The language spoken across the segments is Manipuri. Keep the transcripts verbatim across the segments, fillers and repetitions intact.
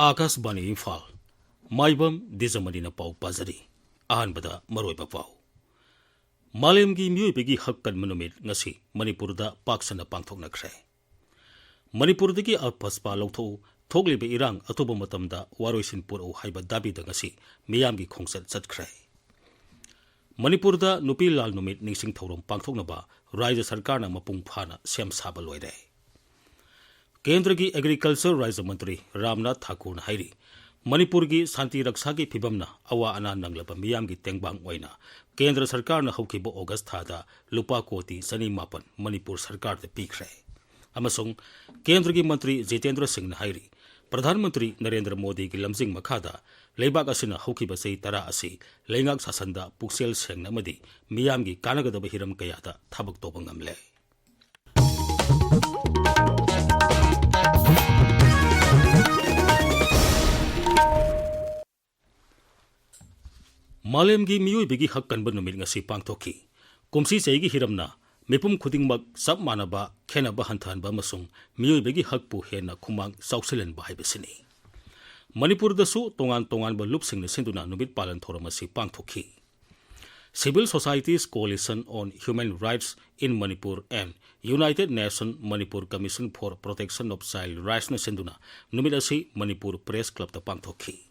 ꯑꯥꯀꯥꯁꯕꯥꯅꯤ ꯏꯝꯐꯥꯜ꯫ ꯃꯥꯏꯕꯝ ꯗꯤꯖꯃꯅꯤꯅ ꯄꯥꯎ ꯄꯥꯖꯔꯤ꯫ ꯑꯍꯥꯟꯕꯗ ꯃꯔꯨꯑꯣꯏꯕ ꯄꯥꯎ꯫ ꯃꯥꯂꯦꯝꯒꯤ ꯃꯤꯑꯣꯏꯕꯒꯤ ꯍꯛ ꯀꯟꯕ ꯅꯨꯃꯤꯠ ꯉꯁꯤ ꯃꯅꯤꯄꯨꯔꯗ ꯄꯥꯛ ꯁꯟꯅ ꯄꯥꯡꯊꯣꯛꯅꯈ꯭ꯔꯦ꯫ ꯃꯅꯤꯄꯨꯔꯗꯒꯤ ꯑꯜꯄꯁꯄꯥ ꯂꯧꯊꯣꯛꯎ, ꯊꯣꯛꯂꯤꯕ ꯏꯔꯥꯡ ꯑꯊꯨꯕ ꯃꯇꯝꯗ ꯋꯥꯔꯣꯏꯁꯤꯟ ꯄꯨꯔꯛꯎ ꯍꯥꯏꯕ ꯗꯥꯕꯤꯗ ꯉꯁꯤ ꯃꯤꯌꯥꯝꯒꯤ ꯈꯣꯡꯆꯠ ꯆꯠꯈ꯭ꯔꯦ꯫ ꯃꯅꯤꯄꯨꯔꯗ ꯅꯨꯄꯤ ꯂꯥꯜ ꯅꯨꯃꯤꯠ ꯅꯤꯡꯁꯤꯡ ꯊꯧꯔꯝ ꯄꯥꯡꯊꯣꯛꯅꯕ ꯔꯥꯖ꯭ꯌ ꯁꯔꯀꯥꯔꯅ ꯃꯄꯨꯡ ꯐꯥꯅ ꯁꯦꯝ ꯁꯥꯕ ꯂꯣꯏꯔꯦ꯫ ꯀꯦꯟꯗ꯭ꯔꯒꯤ ꯑꯦꯒ꯭ꯔꯤꯀꯜꯆꯔ ꯔꯥꯖ꯭ꯌ ꯃꯟꯇ꯭ꯔꯤ ꯔꯥꯝꯅꯥꯊ ꯊꯥꯀꯨꯔꯅ ꯍꯥꯏꯔꯤ, ꯃꯅꯤꯄꯨꯔꯒꯤ ꯁꯥꯟꯇꯤ ꯔꯛꯁꯥꯒꯤ ꯐꯤꯕꯝꯅ ꯑꯋꯥ ꯑꯅꯥ ꯅꯪꯂꯕ ꯃꯤꯌꯥꯝꯒꯤ ꯇꯦꯡꯕꯥꯡ ꯑꯣꯏꯅ ꯀꯦꯟꯗ꯭ꯔ ꯁꯔꯀꯥꯔꯅ ꯍꯧꯈꯤꯕ ꯑꯣꯒꯁ ꯊꯥꯗ ꯂꯨꯄꯥ ꯀꯣꯇꯤ ꯆꯅꯤ ꯃꯥꯄꯟ ꯃꯅꯤꯄꯨꯔ ꯁꯔꯀꯥꯔꯗ ꯄꯤꯈ꯭ꯔꯦ꯫ ꯑꯃꯁꯨꯡ ꯀꯦꯟꯗ꯭ꯔꯒꯤ ꯃꯟꯇ꯭ꯔꯤ ꯖꯤꯇꯦꯟꯗ꯭ꯔ ꯁꯤꯡꯅ ꯍꯥꯏꯔꯤ, ꯄ꯭ꯔꯙꯥꯟ ꯃꯟꯇ꯭ꯔꯤ ꯅꯔꯦꯟꯗ꯭ꯔ ꯃꯣꯗꯤꯒꯤ ꯂꯝꯖꯤꯡ ꯃꯈꯥꯗ ꯂꯩꯕꯥꯛ ꯑꯁꯤꯅ ꯍꯧꯈꯤꯕ ꯆꯍꯤ ꯇꯔꯥ ꯑꯁꯤ ꯂꯩꯉꯥꯛ ꯁꯥꯁꯟꯗ ꯄꯨꯛꯆꯦꯜ ꯁꯦꯡꯅ ꯑꯃꯗꯤ ꯃꯤꯌꯥꯝꯒꯤ ꯀꯥꯟꯅꯒꯗꯕ ꯍꯤꯔꯝ ꯀꯌꯥꯗ ꯊꯕꯛ ꯇꯧꯕ ꯉꯝꯂꯦ꯫ ꯃꯥꯂꯦꯝꯒꯤ ꯃꯤꯑꯣꯏꯕꯒꯤ ꯍꯛ ꯀꯟꯕ ꯅꯨꯃꯤꯠ ꯉꯁꯤ ꯄꯥꯡꯊꯣꯛꯈꯤ꯫ ꯀꯨꯝꯁꯤ ꯆꯍꯤꯒꯤ ꯍꯤꯔꯝꯅ ꯃꯤꯄꯨꯝ ꯈꯨꯗꯤꯡꯃꯛ ꯆꯞ ꯃꯥꯟꯅꯕ, ꯈꯦꯟꯅꯕ ꯍꯟꯊꯍꯟꯕ ꯑꯃꯁꯨꯡ ꯃꯤꯑꯣꯏꯕꯒꯤ ꯍꯛꯄꯨ ꯍꯦꯟꯅ ꯈꯨꯃꯥꯡ ꯆꯥꯎꯁꯤꯜꯍꯟꯕ ꯍꯥꯏꯕꯁꯤꯅꯤ꯫ ꯃꯅꯤꯄꯨꯔꯗꯁꯨ ꯇꯣꯉꯥꯟ ꯇꯣꯉꯥꯟꯕ ꯂꯨꯞꯁꯤꯡꯅ ꯁꯤꯟꯗꯨꯅ ꯅꯨꯃꯤꯠ ꯄꯥꯂꯟ ꯊꯧꯔꯝ ꯑꯁꯤ ꯄꯥꯡꯊꯣꯛꯈꯤ꯫ Civil Societies Coalition on Human Rights in Manipur and United Nations Manipur Commission for Protection of Child Rightsꯅ ꯁꯤꯟꯗꯨꯅ ꯅꯨꯃꯤꯠ ꯑꯁꯤ ꯃꯅꯤꯄꯨꯔ ꯄ꯭ꯔꯦꯁ ꯀ꯭ꯂꯕꯇ ꯄꯥꯡꯊꯣꯛꯈꯤ꯫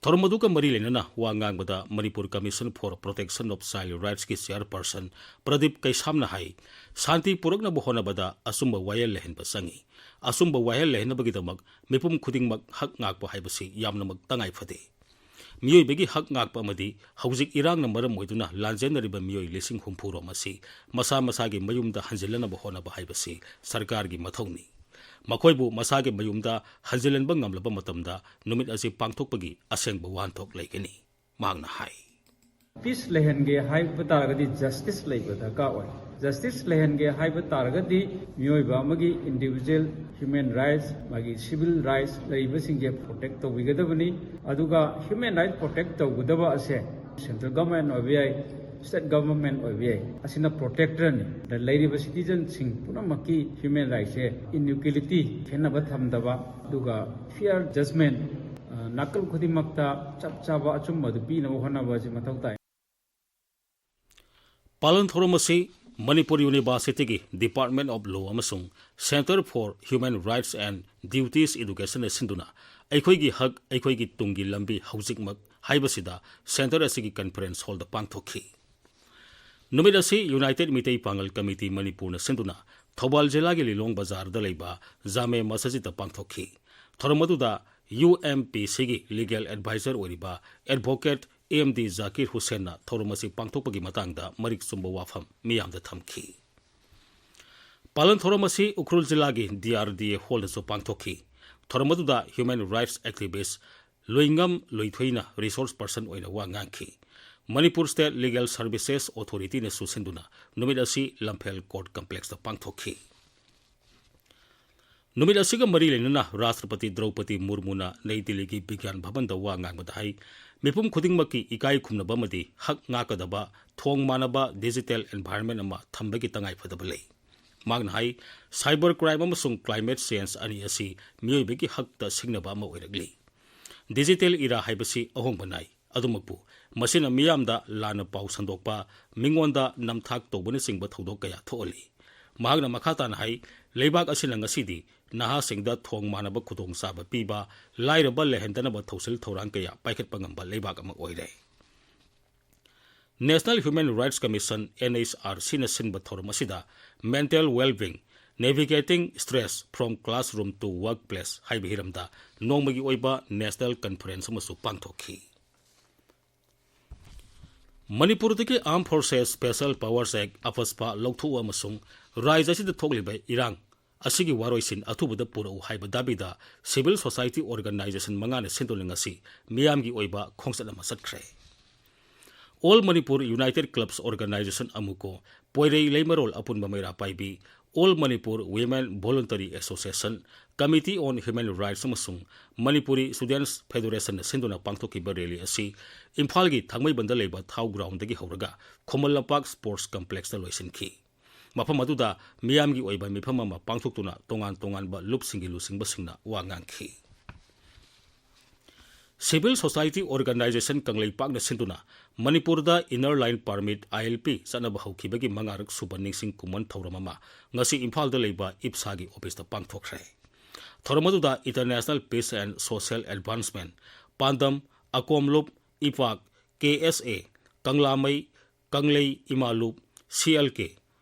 ꯊꯧꯔꯝ ꯑꯗꯨꯒ ꯃꯔꯤ ꯂꯩꯅꯅ ꯋꯥ ꯉꯥꯡꯕꯗ Manipur Commission for Protection of Child Rightsꯀꯤ ꯆꯤꯌꯔꯄꯔꯁꯟ Pradeep ꯀꯩꯁꯥꯝꯅ ꯍꯥꯏ, ꯁꯥꯟꯇꯤ ꯄꯨꯔꯛꯅꯕ ꯍꯣꯠꯅꯕꯗ ꯑꯆꯨꯝꯕ ꯋꯥꯌꯦꯜ ꯂꯩꯍꯟꯕ ꯆꯪꯏ꯫ ꯑꯆꯨꯝꯕ ꯋꯥꯌꯦꯜ ꯂꯩꯍꯟꯅꯕꯒꯤꯗꯃꯛ ꯃꯤꯄꯨꯝ ꯈꯨꯗꯤꯡꯃꯛ ꯍꯛ ꯉꯥꯛꯄ ꯍꯥꯏꯕꯁꯤ ꯌꯥꯝꯅꯃꯛ ꯇꯉꯥꯏ ꯐꯗꯦ꯫ ꯃꯤꯑꯣꯏꯕꯒꯤ ꯍꯛ ꯉꯥꯛꯄ ꯑꯃꯗꯤ ꯍꯧꯖꯤꯛ ꯏꯔꯥꯡꯅ ꯃꯔꯝ ꯑꯣꯏꯗꯨꯅ ꯂꯥꯟꯖꯦꯟꯅꯔꯤꯕ ꯃꯤꯑꯣꯏ ꯂꯤꯁꯤꯡ ꯍꯨꯝꯐꯨ ꯔꯣꯝ ꯑꯁꯤ ꯃꯁꯥ ꯃꯁꯥꯒꯤ ꯃꯌꯨꯝꯗ ꯍꯟꯖꯤꯜꯂꯅꯕ ꯍꯣꯠꯅꯕ ꯍꯥꯏꯕꯁꯤ ꯁꯔꯀꯥꯔꯒꯤ ꯃꯊꯧꯅꯤ꯫ ꯃꯈꯣꯏꯕꯨ ꯃꯁꯥꯒꯤ ꯃꯌꯨꯝꯗ ꯍꯟꯖꯤꯜꯍꯟꯕ ꯉꯝꯂꯕ ꯃꯇꯝꯗ ꯅꯨꯃꯤꯠ ꯑꯁꯤ ꯄꯥꯡꯊꯣꯛꯄꯒꯤ ꯑꯁꯦꯡꯕ ꯋꯥꯍꯟꯊꯣꯛ ꯂꯩꯒꯅꯤ, ꯃꯍꯥꯛꯅ ꯍꯥꯏ꯫ ꯄꯤꯁ ꯂꯩꯍꯟꯒꯦ ꯍꯥꯏꯕ ꯇꯥꯔꯒꯗꯤ ꯖꯁꯇꯤꯁ ꯂꯩꯕ ꯗꯔꯀꯥꯔ ꯑꯣꯏ꯫ ꯖꯁꯇꯤꯁ ꯂꯩꯍꯟꯒꯦ ꯍꯥꯏꯕ ꯇꯥꯔꯒꯗꯤ ꯃꯤꯑꯣꯏꯕ ꯑꯃꯒꯤ ꯏꯟꯗꯤꯕꯤꯖꯨꯋꯦꯜ ꯍ꯭ꯌꯨꯃꯦꯟ ꯔꯥꯏꯠꯁ, ꯃꯥꯒꯤ ꯁꯤꯚꯤꯜ ꯔꯥꯏꯠꯁ ꯂꯩꯔꯤꯕꯁꯤꯡꯁꯦ ꯄ꯭ꯔꯣꯇꯦꯛ ꯇꯧꯕꯤꯒꯗꯕꯅꯤ꯫ ꯑꯗꯨꯒ ꯍ꯭ꯌꯨꯃꯦꯟ ꯔꯥꯏꯠ ꯄ꯭ꯔꯣꯇꯦꯛ ꯇꯧꯒꯗꯕ ꯑꯁꯦ ꯁꯦꯟꯇ꯭ꯔꯦꯜ ꯒꯚꯔꯟꯃꯦꯟ ꯑꯣꯏꯕ ꯌꯥꯏ, ꯁ꯭ꯇꯦꯠ ꯒꯚꯔꯟꯃꯦꯟꯠ ꯑꯣꯏꯕ ꯌꯥꯏ꯫ ꯑꯁꯤꯅ ꯄ꯭ꯔꯣꯇꯦꯛꯇꯔꯅꯤ꯫ ꯑꯗ ꯂꯩꯔꯤꯕ ꯁꯤꯇꯤꯖꯟꯁꯤꯡ ꯄꯨꯝꯅꯃꯛꯀꯤ ꯍ꯭ꯌꯨꯃꯦꯟ ꯔꯥꯏꯠꯁꯦ ꯏꯟꯏꯀ꯭ꯋꯦꯂꯤꯇꯤ, ꯈꯦꯠꯅꯕ ꯊꯝꯗꯕ, ꯑꯗꯨꯒ ꯐꯤꯌꯔ ꯖꯖꯃꯦꯟꯠ, ꯅꯥꯀꯜ ꯈꯨꯗꯤꯡꯃꯛꯇ ꯆꯞ ꯆꯥꯕ ꯑꯆꯨꯝꯕ ꯑꯗꯨ ꯄꯤꯅꯕ ꯍꯣꯠꯅꯕ ꯑꯁꯤ ꯃꯊꯧ ꯇꯥꯏ꯫ ꯄꯥꯂꯟ ꯊꯧꯔꯝ ꯑꯁꯤ ꯃꯅꯤꯄꯨꯔ ꯌꯨꯅꯤꯚꯔꯁꯤꯇꯤꯒꯤ Department of Law ꯑꯃꯁꯨꯡ Centre for Human Rights and Duties Educationꯅ ꯁꯤꯟꯗꯨꯅ ꯑꯩꯈꯣꯏꯒꯤ ꯍꯛ, ꯑꯩꯈꯣꯏꯒꯤ ꯇꯨꯡꯒꯤ ꯂꯝꯕꯤ ꯍꯧꯖꯤꯛꯃꯛ ꯍꯥꯏꯕꯁꯤꯗ ꯁꯦꯟꯇꯔ ꯑꯁꯤꯒꯤ ꯀꯟꯐꯔꯦꯟꯁ ꯍꯣꯜꯗ ꯄꯥꯡꯊꯣꯛꯈꯤ꯫ ꯅꯨꯃꯤꯠ ꯑꯁꯤ ꯌꯨꯅꯥꯏꯇꯦꯗ ꯃꯤꯇꯩ ꯄꯥꯉꯜ ꯀꯃꯤꯇꯤ ꯃꯅꯤꯄꯨꯔꯅ ꯁꯤꯟꯗꯨꯅ ꯊꯧꯕꯥꯜ ꯖꯤꯂꯥꯒꯤ ꯂꯤꯂꯣꯡ ꯕꯖꯥꯔꯗ ꯂꯩꯕ ꯖꯥꯃꯦ ꯃꯁꯖꯤꯗꯇ ꯄꯥꯡꯊꯣꯛꯈꯤ꯫ ꯊꯧꯔꯝ ꯑꯗꯨꯗ ꯌꯨ ꯑꯦꯝ ꯄꯤ ꯁꯤꯒꯤ ꯂꯤꯒꯦꯜ ꯑꯦꯗꯚꯥꯏꯖꯔ ꯑꯣꯏꯔꯤꯕ ꯑꯦꯗꯚꯣꯀꯦꯠ ꯑꯦꯝ ꯗꯤ ꯖꯥꯀꯤꯔ ꯍꯨꯁꯦꯟꯅ ꯊꯧꯔꯝ ꯑꯁꯤ ꯄꯥꯡꯊꯣꯛꯄꯒꯤ ꯃꯇꯥꯡꯗ ꯃꯔꯤꯛ ꯆꯨꯝꯕ ꯋꯥꯐꯝ ꯃꯤꯌꯥꯝꯗ ꯊꯝꯈꯤ꯫ ꯄꯥꯂꯟ ꯊꯧꯔꯝ ꯑꯁꯤ ꯎꯈ꯭ꯔꯨꯜ ꯖꯤꯂꯥꯒꯤ ꯗꯤ ꯑꯥꯔ ꯗꯤ ꯑꯦ ꯍꯣꯜꯗꯁꯨ ꯄꯥꯡꯊꯣꯛꯈꯤ꯫ ꯊꯧꯔꯝ ꯑꯗꯨꯗ ꯍ꯭ꯌꯨꯃꯦꯟ ꯔꯥꯏꯠꯁ ꯑꯦꯛꯇꯤꯚꯤꯁ꯭ꯠ ꯂꯣꯏꯉꯝ ꯂꯣꯏꯊꯣꯏꯅ ꯔꯤꯁꯣꯔꯁ ꯄꯔꯁꯟ ꯑꯣꯏꯅ ꯋꯥ ꯉꯥꯡꯈꯤ꯫ ꯃꯅꯤꯄꯨꯔ ꯁ꯭ꯇꯦꯠ ꯂꯤꯒꯦꯜ ꯁꯔꯚꯤꯁꯦꯁ ꯑꯣꯊꯣꯔꯤꯇꯤꯅꯁꯨ ꯁꯤꯟꯗꯨꯅ ꯅꯨꯃꯤꯠ ꯑꯁꯤ ꯂꯝꯐꯦꯜ ꯀꯣꯔꯠ ꯀꯝꯄ꯭ꯂꯦꯛꯁꯇ ꯄꯥꯡꯊꯣꯛꯈꯤ꯫ ꯅꯨꯃꯤꯠ ꯑꯁꯤꯒ ꯃꯔꯤ ꯂꯩꯅꯅ ꯔꯥꯁꯇ꯭ꯔꯄꯇꯤ ꯗ꯭ꯔꯧꯄꯗꯤ ꯃꯨꯔꯃꯨꯅ ꯅꯩ ꯗꯤꯜꯂꯤꯒꯤ ꯕꯤꯒ꯭ꯌꯥꯟ ꯚꯕꯟꯗ ꯋꯥ ꯉꯥꯡꯕꯗ ꯍꯥꯏ, ꯃꯤꯄꯨꯝ ꯈꯨꯗꯤꯡꯃꯛꯀꯤ ꯏꯀꯥꯏ ꯈꯨꯝꯅꯕ ꯑꯃꯗꯤ ꯍꯛ ꯉꯥꯛꯀꯗꯕ ꯊꯣꯡ ꯃꯥꯟꯅꯕ ꯗꯤꯖꯤꯇꯦꯜ ꯑꯦꯟꯚꯥꯏꯔꯟꯃꯦꯟꯠ ꯑꯃ ꯊꯝꯕꯒꯤ ꯇꯉꯥꯏꯐꯗꯕ ꯂꯩ꯫ ꯃꯍꯥꯛꯅ ꯍꯥꯏ, ꯁꯥꯏꯕꯔ ꯀ꯭ꯔꯥꯏꯝ ꯑꯃꯁꯨꯡ ꯀ꯭ꯂꯥꯏꯃꯦꯠ ꯆꯦꯟꯖ ꯑꯅꯤ ꯑꯁꯤ ꯃꯤꯑꯣꯏꯕꯒꯤ ꯍꯛꯇ ꯁꯤꯡꯅꯕ ꯑꯃ ꯑꯣꯏꯔꯛꯂꯤ꯫ ꯗꯤꯖꯤꯇꯦꯜ ꯏꯔꯥ ꯍꯥꯏꯕꯁꯤ ꯑꯍꯣꯡꯕ ꯅꯥꯏ꯫ ꯑꯗꯨꯃꯛꯄꯨ, ꯃꯁꯤꯅ ꯃꯤꯌꯥꯝꯗ ꯂꯥꯟꯅ ꯄꯥꯎ ꯁꯟꯗꯣꯛꯄ, ꯃꯤꯉꯣꯟꯗ ꯅꯝꯊꯥꯛ ꯇꯧꯕꯅꯆꯤꯡꯕ ꯊꯧꯗꯣꯛ ꯀꯌꯥ ꯊꯣꯛꯍꯜꯂꯤ꯫ ꯃꯍꯥꯛꯅ ꯃꯈꯥ ꯇꯥꯅ ꯍꯥꯏ, ꯂꯩꯕꯥꯛ ꯑꯁꯤꯅ ꯉꯁꯤꯗꯤ ꯅꯍꯥꯁꯤꯡꯗ ꯊꯣꯡ ꯃꯥꯟꯅꯕ ꯈꯨꯗꯣꯡꯆꯥꯕ ꯄꯤꯕ, ꯂꯥꯏꯔꯕ ꯂꯩꯍꯟꯗꯅꯕ ꯊꯧꯁꯤꯜ ꯊꯧꯔꯥꯡ ꯀꯌꯥ ꯄꯥꯏꯈꯠꯄ ꯉꯝꯕ ꯂꯩꯕꯥꯛ ꯑꯃ ꯑꯣꯏꯔꯦ꯫ National Human Rights Commission, N H R Cꯅ ꯁꯤꯟꯕ ꯊꯧꯔꯝ ꯑꯁꯤꯗ Mental Wellbeing, Navigating Stress from Classroom to Workplace ꯍꯥꯏꯕ ꯍꯤꯔꯝꯗ ꯅꯣꯡꯃꯒꯤ ꯑꯣꯏꯕ ꯅꯦꯁꯅꯦꯜ ꯀꯟꯐꯔꯦꯟꯁ ꯑꯃꯁꯨ ꯄꯥꯡꯊꯣꯛꯈꯤ꯫ ꯃꯅꯤꯄꯨꯔꯗꯒꯤ Armed Forces Special Powers Act, ꯑꯐꯁꯄꯥ, ꯂꯧꯊꯣꯛꯎ ꯑꯃꯁꯨꯡ ꯔꯥꯖ꯭ꯌ ꯑꯁꯤꯗ ꯊꯣꯛꯂꯤꯕ ꯏꯔꯥꯡ ꯑꯁꯤꯒꯤ ꯋꯥꯔꯣꯏꯁꯤꯟ ꯑꯊꯨꯕꯗ ꯄꯨꯔꯛꯎ ꯍꯥꯏꯕ ꯗꯥꯕꯤꯗ civil society organization ꯃꯉꯥꯅ ꯁꯤꯟꯗꯨꯅ ꯉꯁꯤ ꯃꯤꯌꯥꯝꯒꯤ ꯑꯣꯏꯕ ꯈꯣꯡꯆꯠ ꯑꯃ ꯆꯠꯈ꯭ꯔꯦ꯫ All Manipur United Clubs Organization, ꯑꯃꯨꯀꯣ, ꯄꯣꯏꯔꯩ ꯂꯩꯃꯔꯣꯜ ꯑꯄꯨꯟꯕ ꯃꯩꯔꯥ ꯄꯥꯏꯕꯤ, All Manipur Women Voluntary Association, Committee on Human Rights ꯑꯃꯁꯨꯡ Manipuri Students Federation ꯅ ꯁꯤꯟꯗꯨꯅ ꯄꯥꯡꯊꯣꯛꯈꯤꯕ ꯔꯦꯂꯤ ꯑꯁꯤ ꯏꯝꯐꯥꯜꯒꯤ ꯊꯥꯡꯃꯩꯕꯟꯗ ꯂꯩꯕ ꯊꯥꯎ ꯒ꯭ꯔꯥꯎꯟꯗꯒꯤ ꯍꯧꯔꯒ ꯈꯨꯃꯟ ꯂꯝꯄꯥꯛ ꯁ꯭ꯄꯣꯔꯠꯁ ꯀꯝꯄ꯭ꯂꯦꯛꯁꯇ ꯂꯣꯏꯁꯤꯟꯈꯤ꯫ ꯃꯐꯝ ꯑꯗꯨꯗ ꯃꯤꯌꯥꯝꯒꯤ ꯑꯣꯏꯕ ꯃꯤꯐꯝ ꯑꯃ ꯄꯥꯡꯊꯣꯛꯇꯨꯅ ꯇꯣꯉꯥꯟ ꯇꯣꯉꯥꯟꯕ ꯂꯨꯞꯁꯤꯡꯒꯤ ꯂꯨꯆꯤꯡꯕꯁꯤꯡꯅ ꯋꯥ ꯉꯥꯡꯈꯤ꯫ Civil Society Organization ꯀꯪꯂꯩꯄꯥꯛꯅ ꯁꯤꯟꯗꯨꯅ ꯃꯅꯤꯄꯨꯔꯗ Inner Line Permit, I L P, ꯆꯠꯅꯕ ꯍꯧꯈꯤꯕꯒꯤ ꯃꯉꯥꯔꯛ ꯁꯨꯕ ꯅꯤꯡꯁꯤꯡ ꯈꯨꯃꯟ ꯊꯧꯔꯝ ꯑꯃ ꯉꯁꯤ ꯏꯝꯐꯥꯜꯗ ꯂꯩꯕ ꯏꯞꯁꯥꯒꯤ ꯑꯣꯐꯤꯁꯇ ꯄꯥꯡꯊꯣꯛꯈ꯭ꯔꯦ꯫ ꯊꯧꯔꯝ ꯑꯗꯨꯗ International Peace and Social Advancement, Pandam, Akomlup, Ipak, K S A, Kanglamei, Kanglei Imalup, C L K,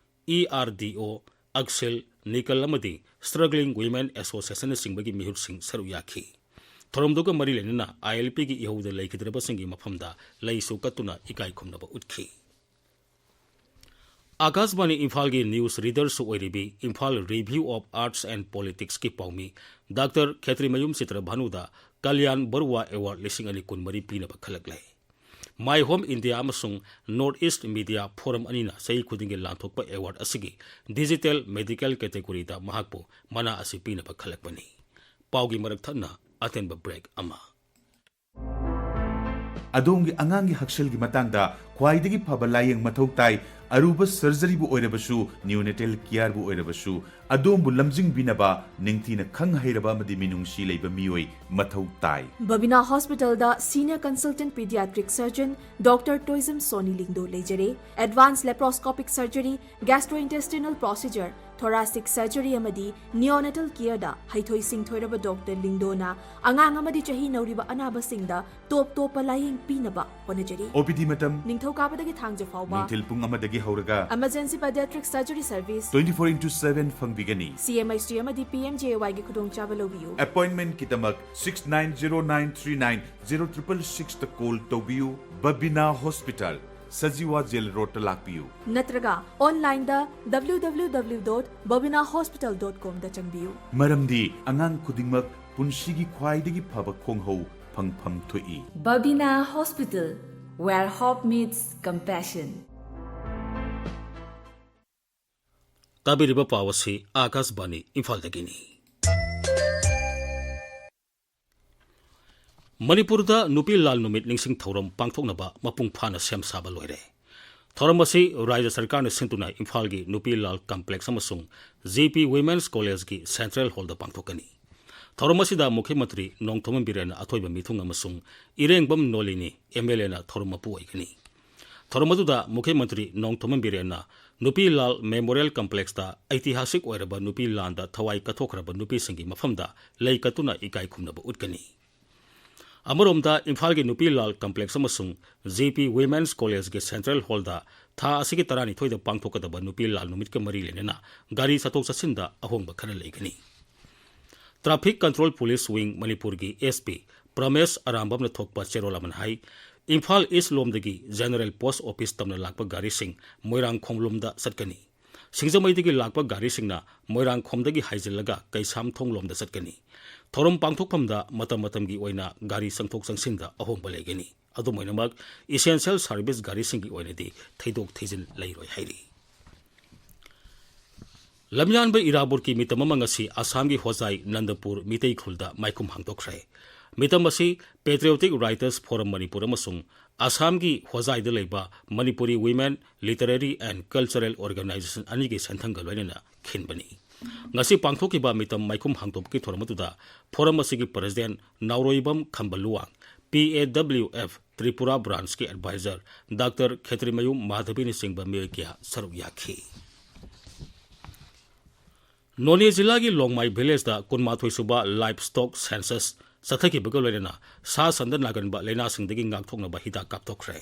E R D O, ꯑꯛꯁꯦꯜ, ꯅꯤꯀꯜ ꯑꯃꯗꯤ Struggling Women Association ꯅꯆꯤꯡꯕꯒꯤ ꯃꯤꯍꯨꯠꯁꯤꯡ ꯁꯔꯨꯛ ꯌꯥꯈꯤ꯫ ꯊꯧꯔꯝꯗꯨꯒ ꯃꯔꯤ ꯂꯩꯅꯅ I L P ꯒꯤ ꯏꯍꯧꯗ ꯂꯩꯈꯤꯗ꯭ꯔꯕꯁꯤꯡꯒꯤ ꯃꯐꯝꯗ ꯂꯩꯁꯨ ꯀꯠꯇꯨꯅ ꯏꯀꯥꯏ ꯈꯨꯝꯅꯕ ꯎꯠꯈꯤ꯫ ꯑꯥꯀꯥꯁꯕꯥꯅꯤ ꯏꯝꯐꯥꯜꯒꯤ news reader ꯁꯨ ꯑꯣꯏꯔꯤꯕꯤ Imphal Review of Arts and Politics ꯀꯤ ꯄꯥꯎꯃꯤ ꯗꯥꯛꯇꯔ ꯈꯦꯇ꯭ꯔꯤꯃꯌꯨꯝ ꯆꯤꯇ꯭ꯔꯚꯥꯅꯨꯗ ꯀꯂꯌꯥꯟ ꯕꯔꯨꯋꯥ Award ꯂꯤꯁꯤꯡ ꯑꯅꯤ ꯀꯨꯟꯃꯔꯤ ꯄꯤꯅꯕ ꯈꯜꯂꯛꯂꯦ꯫ My Home India ꯑꯃꯁꯨꯡ North East Media Forum ꯑꯅꯤꯅ ꯆꯍꯤ ꯈꯨꯗꯤꯡꯒꯤ ꯂꯥꯟꯊꯣꯛꯄ award ꯑꯁꯤꯒꯤ digital medical category ꯗ ꯃꯍꯥꯛꯄꯨ ꯃꯅꯥ ꯑꯁꯤ ꯄꯤꯅꯕ ꯈꯜꯂꯛꯄꯅꯤ꯫ ꯄꯥꯎꯒꯤ ꯃꯔꯛ ꯊꯠꯅ ꯑꯇꯦꯟꯕ break ꯑꯃ꯫ ꯑꯗꯣꯝꯒꯤ ꯑꯉꯥꯡꯒꯤ ꯍꯛꯁꯦꯜꯒꯤ ꯃꯇꯥꯡꯗ ꯈ꯭ꯋꯥꯏꯗꯒꯤ ꯐꯕ ꯂꯥꯌꯦꯡ ꯃꯊꯧ ꯇꯥꯏ꯫ ꯑꯔꯨꯕ surgery ꯕꯨ ꯑꯣꯏꯔꯕꯁꯨ, neonatal care ꯕꯨ ꯑꯣꯏꯔꯕꯁꯨ, ꯑꯗꯣꯝꯕꯨ ꯂꯝꯖꯤꯡꯕꯤꯅꯕ ꯅꯤꯡꯊꯤꯅ ꯈꯪ ꯍꯩꯔꯕ ꯑꯃꯗꯤ ꯃꯤꯅꯨꯡꯁꯤ ꯂꯩꯕ ꯃꯤꯑꯣꯏ ꯃꯊꯧ ꯇꯥꯏ꯫ ꯕꯕꯤꯅꯥ ꯍꯣꯁꯄꯤꯇꯥꯜꯗ Senior Consultant Pediatric Surgeon Doctor Toijam Soni ꯂꯤꯡꯗꯣ ꯂꯩꯖꯔꯦ꯫ Advanced laparoscopic surgery, gastrointestinal procedure, thoracic surgery ꯑꯃꯗꯤ neonatal care ꯗ ꯍꯩꯊꯣꯏ ꯁꯤꯡꯊꯣꯏꯔꯕ ꯗꯣꯛꯇꯔ ꯂꯤꯡꯗꯣꯅ ꯑꯉꯥꯡ ꯑꯃꯗꯤ ꯆꯍꯤ ꯅꯧꯔꯤꯕ ꯑꯅꯥꯕꯁꯤꯡꯗ ꯇꯣꯞ ꯇꯣꯞꯄ ꯂꯥꯌꯦꯡ ꯄꯤꯅꯕ ꯍꯣꯠꯅꯖꯔꯤ꯫ ꯑꯣ ꯄꯤ ꯗꯤ ꯃꯇꯝ ꯅꯤꯡꯊꯧꯀꯥꯕꯗꯒꯤ ꯊꯥꯡꯖ ꯐꯥꯎꯕ꯫ ꯅꯨꯡꯊꯤꯜ ꯄꯨꯡ ꯑꯃꯗꯒꯤ ꯍꯧꯔꯒ emergency paediatric surgery service. Twenty four into seven ꯐꯪꯕꯤꯒꯅꯤ꯫ ꯁꯤ ꯑꯦꯝ ꯑꯩꯆ ꯗꯤ ꯑꯃꯗꯤ ꯄꯤ ꯑꯦꯝ ꯖꯦ ꯑꯦ ꯋꯥꯏꯒꯤ ꯈꯨꯗꯣꯡꯆꯥꯕ ꯂꯧꯕꯤꯌꯨ꯫ ꯑꯦꯄꯣꯏꯟꯃꯦꯟꯠꯀꯤꯗꯃꯛ six nine zero nine three nine zero triple six ꯇ ꯀꯣꯜ ꯇꯧꯕꯤꯌꯨ꯫ ꯕꯕꯤꯅꯥ ꯍꯣꯁꯄꯤꯇꯥꯜ, ꯁꯖꯤꯋꯥ ꯖꯦꯜ ꯔꯣꯗꯇ ꯂꯥꯛꯄꯤꯌꯨ꯫ ꯅꯠꯇ꯭ꯔꯒ ꯑꯣꯟꯂꯥꯏꯟꯗ W W W dot babina hospital dot com ꯗ ꯆꯪꯕꯤꯌꯨ꯫ ꯃꯔꯝꯗꯤ ꯑꯉꯥꯡ ꯈꯨꯗꯤꯡꯃꯛ ꯄꯨꯟꯁꯤꯒꯤ ꯈ꯭ꯋꯥꯏꯗꯒꯤ ꯐꯕ ꯈꯣꯡꯍꯧ ꯐꯪꯐꯝ ꯊꯣꯛꯏ꯫ Babina Hospital, where hope meets compassion. ꯇꯥꯕꯤꯔꯤꯕ ꯄꯥꯎ ꯑꯁꯤ ꯑꯥꯀꯥꯁꯕꯥꯅꯤ ꯏꯝꯐꯥꯜꯗꯒꯤꯅꯤ꯫ ꯃꯅꯤꯄꯨꯔꯗ ꯅꯨꯄꯤ ꯂꯥꯜ ꯅꯨꯃꯤꯠ ꯅꯤꯡꯁꯤꯡ ꯊꯧꯔꯝ ꯄꯥꯡꯊꯣꯛꯅꯕ ꯃꯄꯨꯡ ꯐꯥꯅ ꯁꯦꯝ ꯁꯥꯕ ꯂꯣꯏꯔꯦ꯫ ꯊꯧꯔꯝ ꯑꯁꯤ ꯔꯥꯖ꯭ꯌ ꯁꯔꯀꯥꯔꯅ ꯁꯤꯟꯗꯨꯅ ꯏꯝꯐꯥꯜꯒꯤ ꯅꯨꯄꯤ ꯂꯥꯜ ꯀꯝꯄ꯭ꯂꯦꯛꯁ ꯑꯃꯁꯨꯡ ꯖꯤ ꯄꯤ ꯋꯤꯃꯦꯟꯁ ꯀꯣꯂꯦꯖꯀꯤ ꯁꯦꯟꯇ꯭ꯔꯦꯜ ꯍꯣꯜꯗ ꯄꯥꯡꯊꯣꯛꯀꯅꯤ꯫ ꯊꯧꯔꯝ ꯑꯁꯤꯗ ꯃꯨꯈ꯭ꯌ ꯃꯟꯇ꯭ꯔꯤ ꯅꯣꯡꯊꯣꯝꯕꯝ ꯕꯤꯔꯦꯟꯅ ꯑꯊꯣꯏꯕ ꯃꯤꯊꯨꯡ ꯑꯃꯁꯨꯡ ꯏꯔꯦꯡꯕꯝ ꯅꯣꯂꯤꯅꯤ ꯑꯦꯝ ꯑꯦꯜ ꯑꯦꯅ ꯊꯧꯔꯝ ꯃꯄꯨ ꯑꯣꯏꯒꯅꯤ꯫ ꯊꯧꯔꯝ ꯑꯗꯨꯗ ꯃꯨꯈ꯭ꯌ ꯃꯟꯇ꯭ꯔꯤ ꯅꯣꯡꯊꯣꯝꯕꯝ ꯕꯤꯔꯦꯟꯅ ꯅꯨꯄꯤ ꯂꯥꯜ ꯃꯦꯃꯣꯔꯤꯌꯦꯜ ꯀꯝꯄ꯭ꯂꯦꯛꯁꯇ ꯑꯩꯇꯤꯍꯥꯁꯤꯛ ꯑꯣꯏꯔꯕ ꯅꯨꯄꯤ ꯂꯥꯟꯗ ꯊꯋꯥꯏ ꯀꯠꯊꯣꯛꯈ꯭ꯔꯕ ꯅꯨꯄꯤꯁꯤꯡꯒꯤ ꯃꯐꯝꯗ ꯂꯩ ꯀꯠꯇꯨꯅ ꯏꯀꯥꯏ ꯈꯨꯝꯅꯕ ꯎꯠꯀꯅꯤ꯫ ꯑꯃꯔꯣꯝꯗ ꯏꯝꯐꯥꯜꯒꯤ ꯅꯨꯄꯤ ꯂꯥꯜ ꯀꯝꯄ꯭ꯂꯦꯛꯁ ꯑꯃꯁꯨꯡ ꯖꯤ ꯄꯤ ꯋꯤꯃꯦꯟꯁ ꯀꯣꯂꯦꯖꯀꯤ ꯁꯦꯟꯇ꯭ꯔꯦꯜ ꯍꯣꯜꯗ ꯊꯥ ꯑꯁꯤꯒꯤ ꯇꯔꯥꯅꯤꯊꯣꯏꯗ ꯄꯥꯡꯊꯣꯛꯀꯗꯕ ꯅꯨꯄꯤ ꯂꯥꯜ ꯅꯨꯃꯤꯠꯀ ꯃꯔꯤ ꯂꯩꯅꯅ ꯒꯥꯔꯤ ꯆꯠꯊꯣꯛ ꯆꯠꯁꯤꯟꯗ ꯑꯍꯣꯡꯕ ꯈꯔ ꯂꯩꯒꯅꯤ꯫ ꯇ꯭ꯔꯥꯐꯤꯛ ꯀꯟꯇ꯭ꯔꯣꯜ ꯄꯨꯂꯤꯁ ꯋꯤꯡ ꯃꯅꯤꯄꯨꯔꯒꯤ ꯑꯦꯁ ꯄꯤ ꯄ꯭ꯔꯃꯦꯁ ꯑꯔꯥꯝꯕꯝꯅ ꯊꯣꯛꯄ ꯆꯦꯔꯣꯜ ꯑꯃꯅ ꯍꯥꯏ, ꯏꯝꯐꯥꯜ ꯏꯁ ꯂꯣꯝꯗꯒꯤ ꯖꯦꯅꯔꯦꯜ ꯄꯣꯁ ꯑꯣꯐꯤꯁ ꯇꯝꯅ ꯂꯥꯛꯄ ꯒꯥꯔꯤꯁꯤꯡ ꯃꯣꯏꯔꯥꯡꯈꯣꯝ ꯂꯣꯝꯗ ꯆꯠꯀꯅꯤ꯫ ꯁꯤꯡꯖꯃꯩꯗꯒꯤ ꯂꯥꯛꯄ ꯒꯥꯔꯤꯁꯤꯡꯅ ꯃꯣꯏꯔꯥꯡꯈꯣꯝꯗꯒꯤ ꯍꯥꯏꯖꯤꯜꯂꯒ ꯀꯩꯁꯥꯝꯊꯣꯡ ꯂꯣꯝꯗ ꯆꯠꯀꯅꯤ꯫ ꯊꯧꯔꯝ ꯄꯥꯡꯊꯣꯛꯐꯝꯗ ꯃꯇꯝ ꯃꯇꯝꯒꯤ ꯑꯣꯏꯅ ꯒꯥꯔꯤ ꯆꯪꯊꯣꯛ ꯆꯪꯁꯤꯟꯗ ꯑꯍꯣꯡꯕ ꯂꯩꯒꯅꯤ꯫ ꯑꯗꯨꯝ ꯑꯣꯏꯅꯃꯛ, essential service ꯒꯥꯔꯤꯁꯤꯡꯒꯤ ꯑꯣꯏꯅꯗꯤ ꯊꯩꯗꯣꯛ ꯊꯩꯖꯤꯟ ꯂꯩꯔꯣꯏ ꯍꯥꯏꯔꯤ꯫ ꯂꯝꯌꯥꯟꯕ ꯏꯔꯥꯕꯣꯠꯀꯤ ꯃꯤꯇꯝ ꯑꯃ ꯉꯁꯤ ꯑꯁꯥꯝꯒꯤ ꯍꯣꯖꯥꯏ ꯅꯟꯗꯄꯨꯔ ꯃꯤꯇꯩ ꯈꯨꯜꯗ ꯃꯥꯏꯈꯨꯝ ꯍꯥꯡꯗꯣꯛꯈ꯭ꯔꯦ꯫ ꯃꯤꯇꯝ ꯑꯁꯤ Patriotic Writers Forum ꯃꯅꯤꯄꯨꯔ ꯑꯃꯁꯨꯡ ꯑꯁꯥꯝꯒꯤ ꯍꯣꯖꯥꯏꯗ ꯂꯩꯕ Manipuri Women Literary and Cultural Organization ꯑꯅꯤꯒꯤ ꯁꯦꯟꯊꯪꯒ ꯂꯣꯏꯅꯅ ꯈꯤꯟꯕꯅꯤ꯫ ꯉꯁꯤ ꯄꯥꯡꯊꯣꯛꯈꯤꯕ ꯃꯤꯇꯝ ꯃꯥꯏꯈꯨꯝ ꯍꯥꯡꯗꯣꯛꯄꯒꯤ ꯊꯧꯔꯝ ꯑꯗꯨꯗ ꯐꯣꯔꯝ ꯑꯁꯤꯒꯤ president Naoroibam Khamba Luwang, P A W F Tripura ꯕ꯭ꯔꯥꯟꯁꯀꯤ ꯑꯦꯗꯚꯥꯏꯖꯔ ꯗꯥꯛꯇꯔ ꯈꯦꯇ꯭ꯔꯤꯃꯌꯨꯝ ꯃꯥꯙꯕꯤꯅꯆꯤꯡꯕ ꯃꯤꯑꯣꯏ ꯀꯌꯥ ꯁꯔꯨꯛ ꯌꯥꯈꯤ꯫ ꯅꯣꯅꯦ ꯖꯤꯂꯥꯒꯤ ꯂꯣꯡꯃꯥꯏ ꯚꯤꯂꯦꯖꯇ ꯀꯨꯟꯃꯥꯊꯣꯏ ꯁꯨꯕ ꯂꯥꯏꯐ ꯁ꯭ꯇꯣꯛ ꯁꯦꯟꯁꯁ ꯆꯠꯊꯈꯤꯕꯒ ꯂꯣꯏꯅꯅ ꯁꯥ ꯁꯟꯗ ꯅꯥꯒꯟꯕ ꯂꯥꯏꯅꯥꯁꯤꯡꯗꯒꯤ ꯉꯥꯛꯊꯣꯛꯅꯕ ꯍꯤꯗꯥꯛ ꯀꯥꯞꯊꯣꯛꯈ꯭ꯔꯦ꯫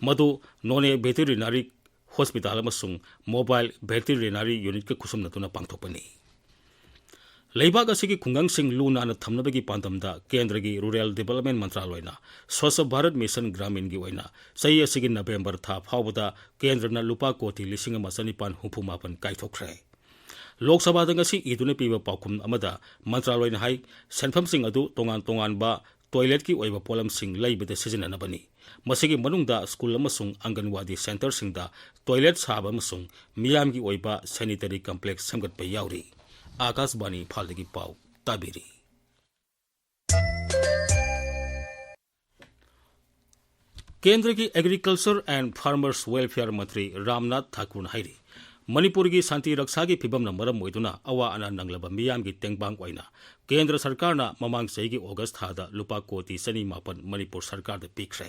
ꯃꯗꯨ ꯅꯣꯅꯦ ꯚꯦꯇꯤꯔꯤꯅꯥꯔꯤ ꯍꯣꯁꯄꯤꯇꯥꯜ ꯑꯃꯁꯨꯡ ꯃꯣꯕꯥꯏꯜ ꯚꯦꯇꯤꯔꯤꯅꯥꯔꯤ ꯌꯨꯅꯤꯠꯀ ꯈꯨꯠꯁꯝꯅꯗꯨꯅ ꯄꯥꯡꯊꯣꯛꯄꯅꯤ꯫ ꯂꯩꯕꯥꯛ ꯑꯁꯤꯒꯤ ꯈꯨꯡꯒꯪꯁꯤꯡ ꯂꯨ ꯅꯥꯟꯅ ꯊꯝꯅꯕꯒꯤ ꯄꯥꯟꯗꯝꯗ ꯀꯦꯟꯗ꯭ꯔꯒꯤ ꯔꯨꯔꯦꯜ ꯗꯤꯕꯦꯂꯞꯃꯦꯟꯠ ꯃꯟꯇ꯭ꯔꯥꯂꯣꯏꯅ ꯁ꯭ꯋꯁ꯭ꯊ ꯚꯥꯔꯠ ꯃꯤꯁꯟ ꯒ꯭ꯔꯥꯃꯤꯟꯒꯤ ꯑꯣꯏꯅ ꯆꯍꯤ ꯑꯁꯤꯒꯤ ꯅꯕꯦꯝꯕꯔ ꯊꯥ ꯐꯥꯎꯕꯗ ꯀꯦꯟꯗ꯭ꯔꯅ ꯂꯨꯄꯥ ꯀꯣꯇꯤ ꯂꯤꯁꯤꯡ ꯑꯃ ꯆꯅꯤꯄꯥꯟ ꯍꯨꯝꯐꯨ ꯃꯥꯄꯟ ꯀꯥꯏꯊꯣꯛꯈ꯭ꯔꯦ꯫ ꯂꯣꯛ ꯁꯚꯥꯗ ꯉꯁꯤ ꯏꯗꯨꯅ ꯄꯤꯕ ꯄꯥꯎꯈꯨꯝ ꯑꯃꯗ ꯃꯟꯇ꯭ꯔꯥꯂꯣꯏꯅ ꯍꯥꯏ, ꯁꯦꯟꯐꯝꯁꯤꯡ ꯑꯗꯨ ꯇꯣꯉꯥꯟ ꯇꯣꯉꯥꯟꯕ ꯇꯣꯏꯂꯦꯠꯀꯤ ꯑꯣꯏꯕ ꯄꯣꯠꯂꯝꯁꯤꯡ ꯂꯩꯕꯗ ꯁꯤꯖꯤꯟꯅꯅꯕꯅꯤ꯫ ꯃꯁꯤꯒꯤ ꯃꯅꯨꯡꯗ ꯁ꯭ꯀꯨꯜ ꯑꯃꯁꯨꯡ ꯑꯪꯒꯟꯋꯥꯗꯤ ꯁꯦꯟꯇꯔꯁꯤꯡꯗ ꯇꯣꯏꯂꯦꯠ ꯁꯥꯕ ꯑꯃꯁꯨꯡ ꯃꯤꯌꯥꯝꯒꯤ ꯑꯣꯏꯕ ꯁꯦꯅꯤꯇꯔꯤ ꯀꯝꯄ꯭ꯂꯦꯛꯁ ꯁꯦꯝꯒꯠꯄ ꯌꯥꯎꯔꯤ꯫ ꯑꯥꯀꯥꯁꯕꯥꯅꯤ ꯏꯝꯐꯥꯜꯗꯒꯤ ꯄꯥꯎ ꯇꯥꯕꯤꯔꯤ꯫ ꯀꯦꯟꯗ꯭ꯔꯒꯤ Agriculture and Farmers Welfare ꯃꯟꯇ꯭ꯔꯤ ꯔꯥꯝꯅꯥꯊ ꯊꯥꯀꯨꯔꯅ ꯍꯥꯏꯔꯤ, ꯃꯅꯤꯄꯨꯔꯒꯤ ꯁꯥꯟꯇꯤ ꯔꯛꯁꯥꯒꯤ ꯐꯤꯕꯝꯅ ꯃꯔꯝ ꯑꯣꯏꯗꯨꯅ ꯑꯋꯥ ꯑꯅꯥ ꯅꯪꯂꯕ ꯃꯤꯌꯥꯝꯒꯤ ꯇꯦꯡꯕꯥꯡ ꯑꯣꯏꯅ ꯀꯦꯟꯗ꯭ꯔ ꯁꯔꯀꯥꯔꯅ ꯃꯃꯥꯡ ꯆꯍꯤꯒꯤ ꯑꯣꯒꯁ ꯊꯥꯗ ꯂꯨꯄꯥ ꯀꯣꯇꯤ ꯆꯅꯤ ꯃꯥꯄꯟ ꯃꯅꯤꯄꯨꯔ ꯁꯔꯀꯥꯔꯗ ꯄꯤꯈ꯭ꯔꯦ꯫